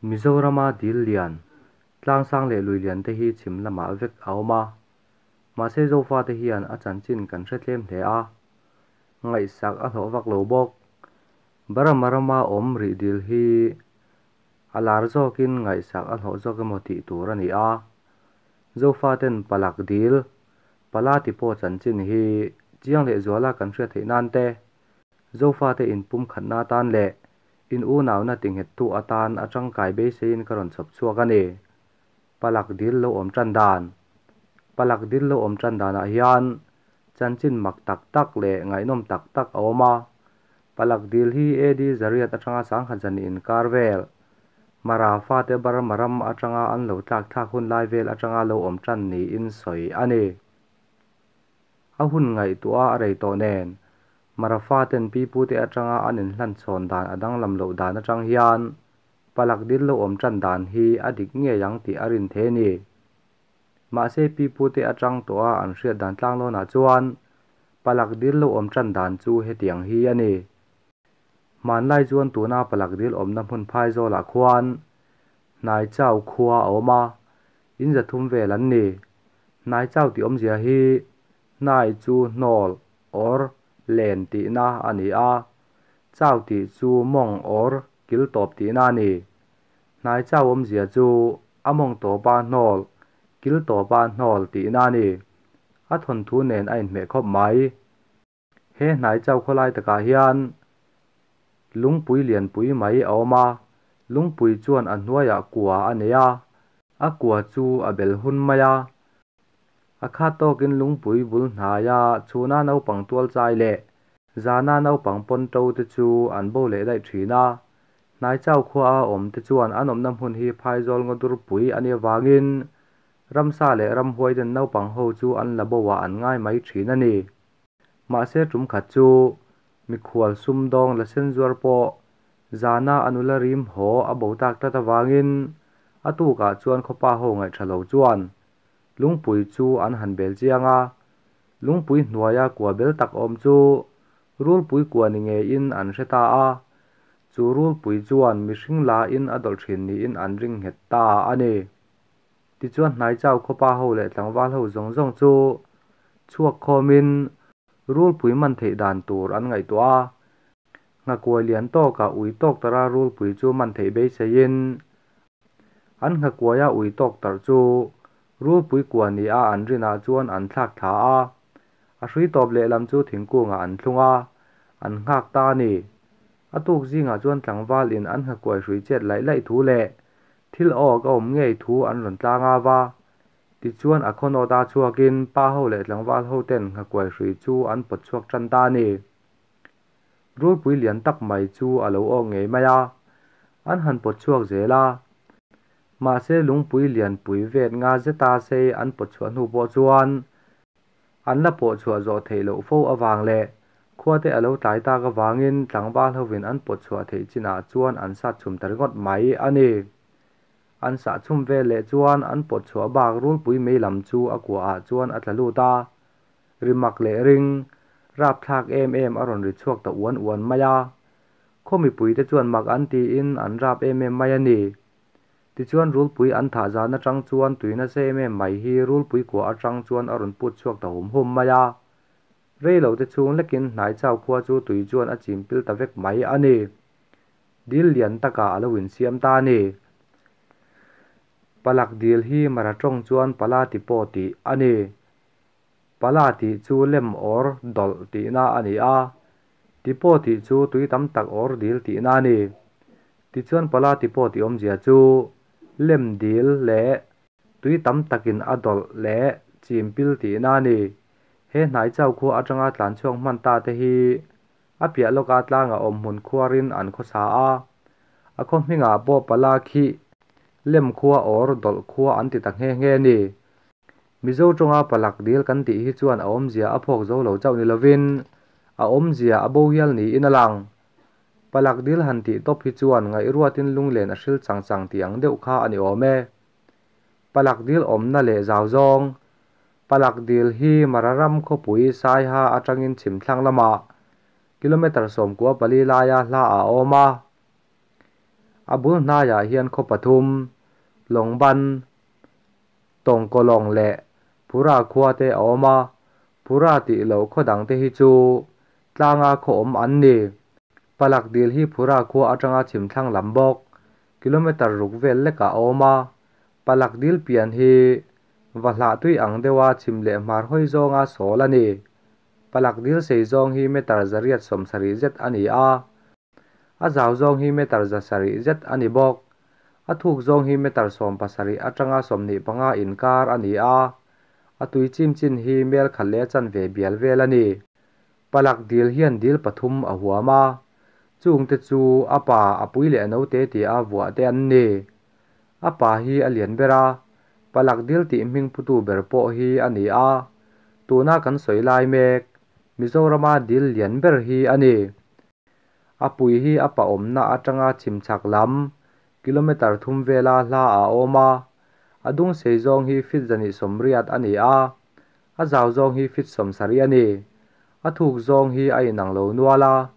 Mizorama dil lian, tlangsang leh lui lian te hi chhim lamah vek a awm a, mahse Zofate hian a chanchin kan hre tlem hle a, ngaihsak a hlawh vak lo bawk. Burma rama awm rih dil hi a lar zawkin ngaihsak a hlawh zawk emaw tih tur a ni a, Zofaten Palak dil, Pala ti pawh chanchin hi chiang leh zuala kan hriat theih nan te, Zofate inpumkhatna atan leh In unauna tinghettu atan a tangkai beiseiin ka rawn chhawp chhuak a ni. Palak dil lo awm tan dan. Palak dil lo awm tan danah hian chanchin mak tak tak leh ngaihnawm tak tak a awm a. Palak dil hi AD zariat atanga sangkhat zan inkar vel, Mara fate Burma ram atanga an lo tlak thlak hun lai vel atanga lo awm tan niin sawi a ni. A hun ngaihtuah a rei tawh nen, Marafa ten pipute atanga an inhlan chhawn dan a danglam loh dan atang hian palak dil lo awm tan dan hi a dik ngei ang tih a rin thei a ni. Mahse pipute atang tawha an hriat dan tlanglawnah chuan palak dil lo awm tan dan chu hetiang hi a ni. Hmanlai chuan tuna palak dil awmna hmun phai zawlah khuan Hnaichau khua a awm a, in zathum vel an ni. Hnaichau tih awmzia hi Hnai chu hnawl or len tihna a ni a, chau tih chu mawng or kil tawp tihna a ni. Hnai chau awmzia chu a mawng tawpa hnawl, kil tawpa hnawl tihna a ni. A thawnthu nen a inhmeh khawp mai. He hnai chau khawlai takah hian lungpui lianpui mai a awm a, lungpui chuan a hnuaiah kua a nei a, a kua chu a bel hun mai a. A khat tawkin lungpui bul hnaia chhuna naupang tual chai leh zana naupang pawn to te chu an bo leh daih thin a. Hnai chau khua a awm te chuan an awmna hmun hi phaizawl ngaw durpui a nih avangin ramsa leh ramhuai ten naupang ho chu an la bo ah an ngai mai thin a ni. Mahse tum khat chu mikhual sumdawng la sen zuar pawh zana a nula rim haw a bo tak tlat avangin a tukah chuan khawpa ho ngaih tha lo chuan Lungpui chu an han bel chiang a, lungpui hnuaia kua bel tak awm chu rulpui kua ni ngeiin an hre ta a, chu rulpui chuan mihring lain a dawlh thin niin an ring nghet ta a ni. Tichuan hnaichau khawpa ho leh tlangval ho zawng zawng chu chhuak khawmin rulpui man theih dan tur an ngaihtuah a, nghakuai lian tawkah ui tawk tara rulpui chu man theih beiseiin An nghakuaia ui tawk tarh chu rulpui kua ni a an rinah chuan an thlak thla a, a hrui tawp lehlam chu thingkungah an thlung a, an nghak ta a ni. A tuk zingah chuan tlangval in an nghakuai hrui chet laih laih thu leh thil awk a awm ngei thu an rawn tlang a va. Tichuan a khawnawt a chhuakin pa ho leh tlangval ho ten nghakuai hrui chu an pawt chhuak tan ta a ni. Rulpui lian tak mai chu a lo awk ngei mai a, an han pawt chhuak zel a. Mahse lungpui lianpui vet nga zeta sei an pawt chhuah hnu pawh chuan an la pawh chhuah zawh theih loh fo avang leh khuate a lo tlai tak avangin tlangval hovin an pawt chhuah theih chinah chuan an sat chhum ta ringawt mai a ni. An sah chhum vel leh chuan an pawt chhuah bak rulpui mei lam chu a kuahah chuan a tla lut a. Ri mak leh ring, rapthlak em em a rawn ri chhuak ta uan uan mai a. Khaw mipuite chuan mak an tiin an rap em em mai a ni. Tichuan rulpui an thah zan atang chuan tui nasa em em mai hi rulpui kua atang chuan a rawn put chhuak ta hum hum mai a. Rei lo te chhung lekin hnai chau khua chu tui chuan a chim pil ta vek mai a ni. Dil lian takah a lo insiam ta a ni. Palak dil hi Mara tawng chuan Pala ti pawh tih a ni. Pala tih chu lem awr dawlh tihna a ni a, Tipo tih chu tui tam tak awr dil tihna a ni. Tichuan Pala Tipo tih awmzia chu lem dil leh tui tam takin a dawlh leh chim pil tihna a ni. He hnai chau khua atanga tlan chhuak hman ta te hi a piah lawka tlanga awm hmun khuarin an khawsa a, a khaw hmingah pawh Pala khi lem khua awr dawlh khua an ti ta nghe nghe a ni. Mizo tawnga palak dil kan tih hi chuan a awmzia a phawk zo lo chauh ni lovin a awmzia a bo hial niin a lang. Palak dil han tih tawp hi chuan ngaihruatin lunglen a hril chang chang tih ang deuh kha a ni awm e. Palak dil awmna leh zau zawng. Palak dil hi Mararam khawpui Saiha atangin chhimthlang lamah kilometre 94 laia hla ah a awm a. A bul hnaiah hian khaw pathum, Lawngban, Tawngkawlawng leh Phura khua te a awm a, Phura tih loh khaw dang te hi chu tlanga khaw awm an ni. Palak dil hi Phura khua atanga chhim thlang lam bawk, kilometre ruk vel lekah a awm a. Palak dil pian hi va hlah tui ang deuha chhim leh hmar hawi zawnga sawl a ni. Palak dil sei zawng hi meter 170 zet a ni a. A zau zawng hi meter 700 zet a ni bawk. A thuk zawng hi meter 17 atanga 25 inkar a ni a. A tui chim chin hi mel khat leh chanve bial vel a ni. Palak dil hian dil pathum a huam a, chungte chu a pa, a pui leh a naute tia vuah te an ni. A pa hi a lian ber a, Palak dil tih hming putu ber pawh hi a ni a, tuna kan sawi lai mek Mizorama dil lian ber hi a ni. A pui hi a pa awmna atanga chhim chhak lam kilometre thum vela hla a awm a, a dung sei zawng hi feet 180 a ni a, a zau zawng hi feet 70 a ni. A thuk zawng hi a inang lo nual a,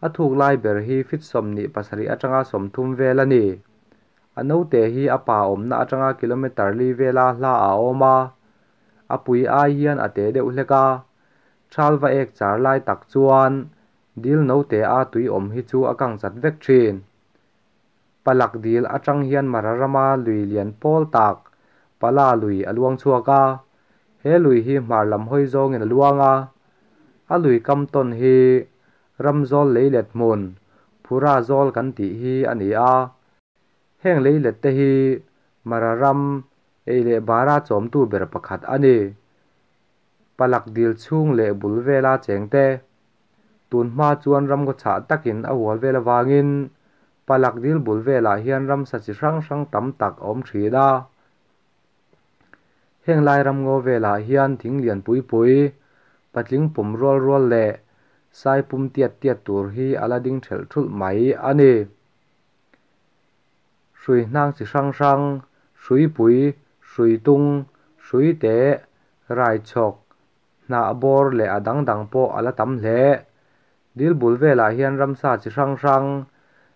a thuk lai ber hi feet 27 atanga 30 vel a ni. A naute hi a pa awmna atanga kilometre li vela hla a awm a, a pui ai hian a te deuh hlek a, thal va ek char lai tak chuan dil naute a tui awm hi chu a kang chat vek thin. Palak dil atang hian Mara rama lui lian pawl tak Pala lui a luang chhuak a, he lui hi hmar lam hawi zawngin a luang a, a lui kam tawn hi ramzawl leilet hmun Phura zawl kan tih hi a ni a. Heng leilet te hi Mara ram ei leh bara chawmtu ber pakhat a ni. Palak dil chhung leh bul vela cheng te tun hma chuan ramngaw chhah takin a hual vel avangin Palak dil bul velah hian ramsa chi hrang hrang tam tak a awm thin a. Heng lai ramngaw velah hian thing lian pui pui, patling pum rual rual leh sai pum tiat tiat tur hi a la ding thelh thulh mai a ni. Hrui hnang chi hrang hrang, hruipui, hruitung, hruite, raichhawk, hnah bawr leh a dang dang pawh a la tam hle. Dil bul velah hian ramsa chi hrang hrang,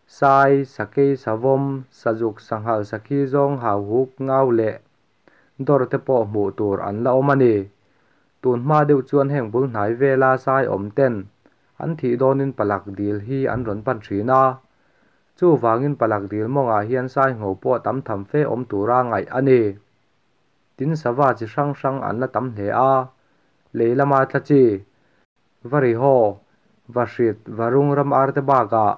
sai, sakei, savawm, sazuk, sanghal, sakhi zawng, hauhuk, ngau leh dawr te pawh hmuh tur an la awm a ni. Tun hma deuh chuan heng bul hnai vela sai awm ten an thih dawnin palak dil hi an rawn pan thin a. Chuvangin palak dil mawngah hian sai ngho pawh tam tham fe awm tura ngaih a ni. Tin sava chi hrang hrang an la tam hle a, lei lama tla chi, Varihaw, Vahrit, Varung ram arte bakah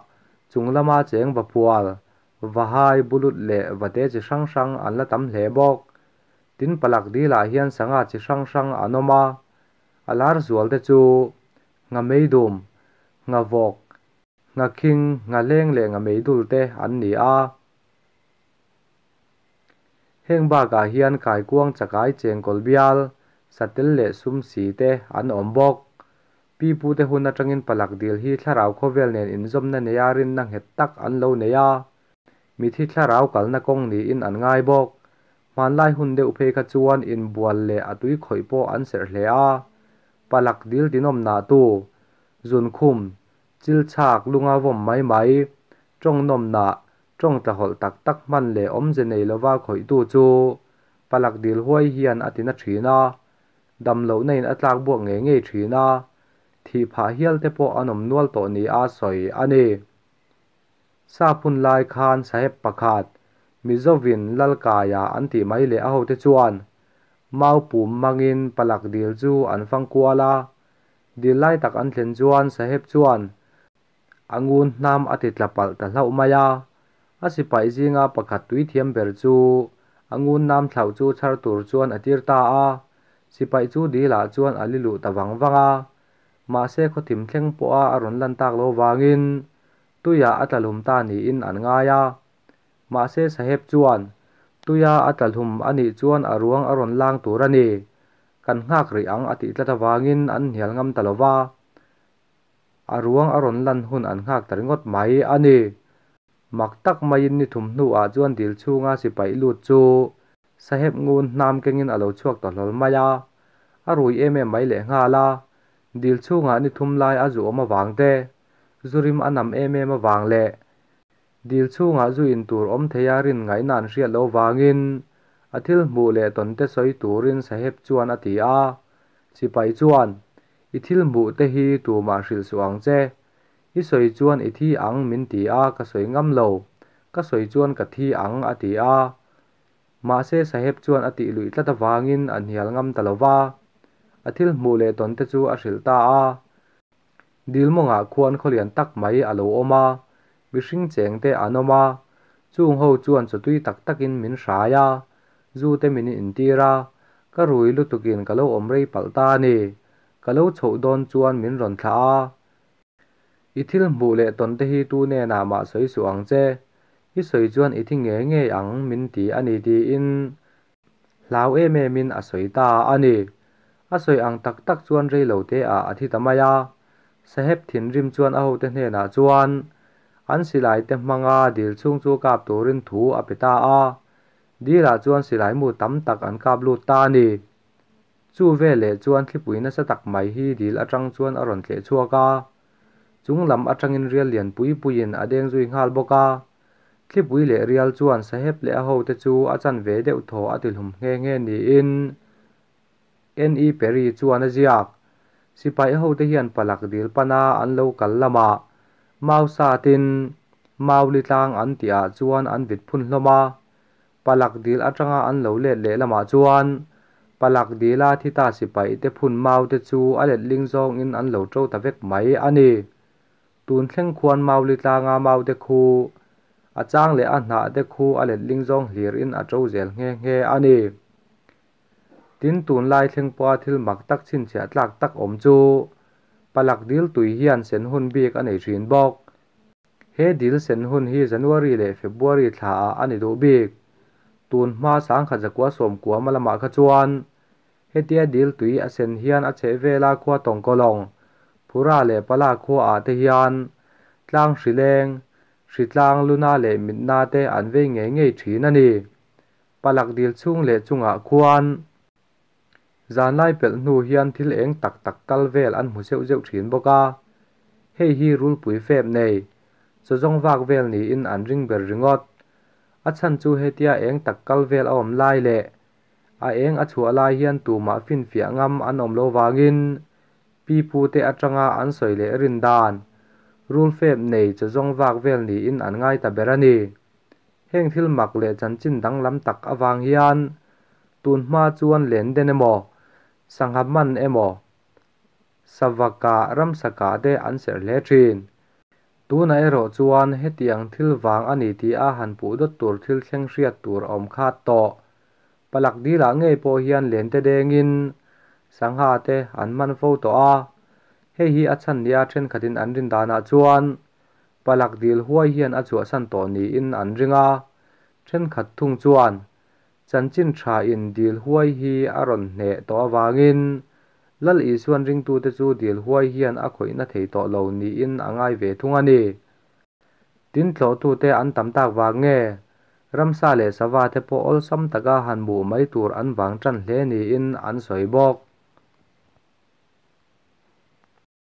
chung lama cheng Vaphual, Vahai, Bulut leh Vate chi hrang hrang an la tam hle bawk. Tin palak dilah hian sangha chi hrang hrang an awm a, a lar zual te chu Nghameidum, Nghavawk, Nghakhing, Nghaleng leh Nghameidul te an ni a. Heng bakah hian kaikuang chakai chengkawl bial, satel leh sum si te an awm bawk. Pi pute hun atangin palak dil hi thlarau khawvel nen inzawmna neia rinna nghet tak an lo nei a, mithi thlarau kalna kawng niin an ngai bawk. Hmanlai hun deuh phei kha chuan inbual leh a tui khawih pawh an serh hle a, palak dil tinawmnah tu, zunkhum, chilchhak, lunga vawm mai mai, tawng nawmnah, tawng tlahawlh tak tak hman leh awmze nei lova khawihtu chu palak dil huai hian a tina thin a, dam lohna in a tlak buak ngei ngei thin a, thih phah hial te pawh an awm nual tawh ni a sawi a ni. Sap hun lai khan saheb pakhat, Mizovin Lalkaia an tih mai leh a hote chuan mau pum hmangin palak dil chu an fang kual a, dil lai tak an thlen chuan saheb chuan a ngun hnam a ti tla palh ta hlauh mai a. A sipai zinga pakhat tui thiam ber chu a ngun nam thlauh chu chhar tur chuan a tir ta a, sipai chu dilah chuan a li luh ta vang vang a. Mahse khawthim thleng pawha a rawn lan tak lo vangin tuiah a tlahlum ta niin an ngai a. Mahse saheb chuan tuia a tlahlum a nih chuan a ruang a rawn lang tur a ni, kan nghak rih ang a tih tlat avangin an hnial ngam ta lo va. A ruang a rawn lan hun an nghak ta ringawt mai a ni. Mak tak maiin ni thum hnuah chuan dil chhunga sipai lut chu saheb ngun hnam kengin a lo chhuak ta hlawl mai a, a rui em em mai lehnghal a, dil chhungah ni thum lai a zu awm avang te, zu rim a nam em em avang leh. Dil chhungah zu in tur awm theia rin ngaihna an hriat loh vangin a thil hmuh leh tawn te sawi turin Saheb chuan a ti a. Sipai chuan, I thil hmuh te hi tumah hrilh suh ang che. I sawi chuan i thi ang min ti a, ka sawi ngam lo. Ka sawi chuan ka thi ang a ti a. Mahse Saheb chuan a tih luih tlat avangin a hnial ngam ta lo va. A thil hmuh leh tawn te chu a hrilh ta a. Dil mawngah khuan khawlian tak mai a lo awm a, mihring cheng te an awm a, chung ho chuan chawtui tak takin min hrai a, zu te min intir a, ka rui lutukin ka lo awm rei palh ta a ni. Ka lo chhoh dawn chuan min rawn thlah a. I thil hmuh leh tawn te hi tu nenah mah sawi suh ang che. I sawi chuan i thi ngei ngei ang min ti a ni tiin hlau em emin a sawi ta a ni. A sawi ang tak tak chuan rei lo te ah a thi ta mai a. Saheb thinrim chuan a hote hnenah chuan an silai te hmanga dil chhung chu kap turin thu a pe ta a. Dilah chuan silai mu tam tak an kap lut ta a ni. Chu veleh chuan thlipui nasa tak mai hi dil atang chuan a rawn tleh chhuak a. Chung lam atangin rial lian pui puiin a deng zui nghal bawk a. Thlipui leh rial chuan Saheb leh a hote chu a chan ve deuh thaw a tihlum nghe nghe niin NE Perry chuan a ziak. Sipai hote hian palak dil pana an lo kal lamah mau satin Mauli tlang an tihah chuan an vit phun hlawm a. Palak dil atanga an lo let leh lamah chuan palak dila thi ta sipai te phun mau te chu a letling zawngin an lo to ta vek mai a ni. Tun thleng khuan Mauli tlanga mau te khu a chang leh a hnah te khu a letling zawng hlirin a to zel nghe nghe a ni. Tin, tunlai thleng pawha thil mak tak chhinchhiah tlak tak awm chu palak dil tui hian sen hun bik a nei thin bawk. He dil sen hun hi January leh February thlaah a ni duh bik. Tun hma sangkhat zakua sawmkua hma lamah kha chuan hetia dil tui a sen hian a chheh vela khua tawngkawlawng, Phura leh Pala khuaah te hian tlang hrileng, hritlang, luna leh mitna te an vei ngei ngei thin a ni. Palak dil chhung leh chungah khuan zanlai pelh hnu hian thil eng tak tak kal vel an hmu zeuh zeuh thin bawk a. Hei hi rulpui fep nei, chawzawng vak vel niin an ring ber ringawt. A chhan chu hetia eng tak kal vel a awm lai leh a eng a chhuah lai hian tumah finfiah ngam an awm lo vangin pi pu te atanga an sawi leh rin dan, rul fep nei chawzawng vak vel niin an ngai ta ber a ni. Heng thil mak leh chanchin danglam tak avang hian tun hma chuan len den emaw, sangha man emaw, sava kah, ramsa kah te an serh hle thin. Tunah erawh chuan hetiang thil vang a ni tih a han puh dawt tur thil thleng hriat tur a awm khat tawh. Palak dilah ngei pawh hian len te dengin sangha te an man fo tawh a. Hei hi a chhan nia thenkhatin an rin danah chuan Palak dil huai hian a chhuahsan tawh niin an ring a, thenkhat thung chuan chanchin tha in dil huai hi a rawn hneh tawh avangin Lal Isuan ringtute chu dil huai hian a khawihna thei tawh lo niin a ngai ve thung a ni. Tin tlawhtute an tam tak vang nge ramsa leh sava te pawh awlsam taka han hmuh mai tur an vang tan hle niin an sawi bawk.